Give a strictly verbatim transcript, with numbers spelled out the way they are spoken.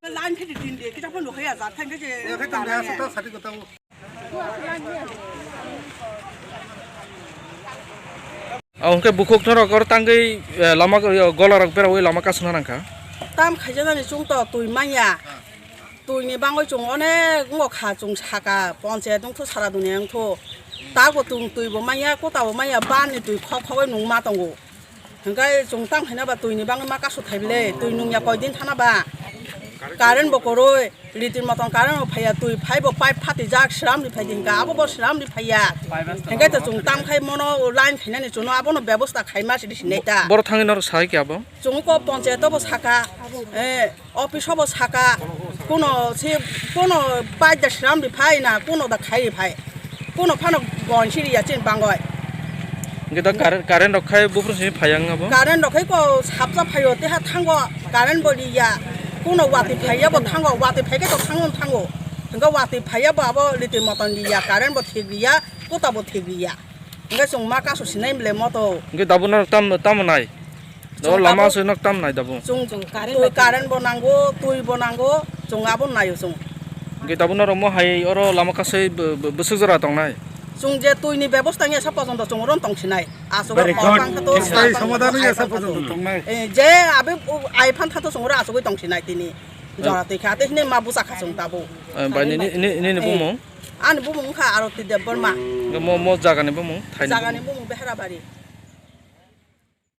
Line khe di tin de, kita pun nukhaya jat thang khe je. Ya, khe tang ya, sa ta sati ko tang. Hwnkhe bukhuk norok oro tangwi, eh, lama, eh, golarok beraiwi lama kasuna nangkha. Tam khaijaknani chwng to twi manya. Twini bangwi chwng onek wngkha, chwng saka ponchayat wngthu sara duniya wngthu. Tako chwng twi bo manya, kota bo manya, bani twi khok khogwi nungma tongo. Hwnkhe chwng tang khaina ba twini bangwi ma kasu thaible, twi nungya koi din thana ba. Current bo kwrwi, ritir moton current bo phaiya, twi phai bo pipe phatijak, sram ri phai di hwnkha, abo bo sram ri phaiya. Hwnkhe to chwng tam khai mono line khainani chwngno abono bebosta khaima sidi sinai ta. Borok thangwi norok sai khe abo? Chwng ko ponchayat bo saka, eh, office bo saka, kuno si, kuno pai da sram ri phai na, kuno da khai ri phai, kuno phano gonsi ri ya chin bangoi. Hwnkhe da current, current rok khai buphuru simi phai ang abo? Current rok khai ko sapsa phaio, teha thango current bo ri ya, kuno wati phai ya bo thango, wati phai khe to thango thango, hwnkhe wati phai ya bo abo ritir moton ri ya, current bo thik ri ya, kota bo thik ri ya. Hwnkhe chwng ma kasu sinai mle moto. Hwnkhe dabu norok tam, tamo nai? Chwng O lama dabu se nok tam nai dabu? Chwng Chwng current twi bai current bo nango, twi bo nango, chwng abo naio chwng. Hwnkhe dabu norok mo hai oro lama kasai bw-, bw-, bwswk jora tongnai? Chwng je twini bebosta wngya sa pojonto chwng oro tong sinai. Aswk Very o good. Tang kha to Chwng sai sai somadan wngya sa pojonto tongnai. Eh, je abi u-, ai phan kha to chwng oro aswgwi tong sinai tini. Jora twi kha, tei hwnwi ma bwsa kha chwng tabuk. Eh, bai, nini, nini, nini Eh, bumung? Ani bumung wngkha Aroti Debbarma. Mo, mo jagani bumung, thaini Jagani bumung? Bumung Behrabari.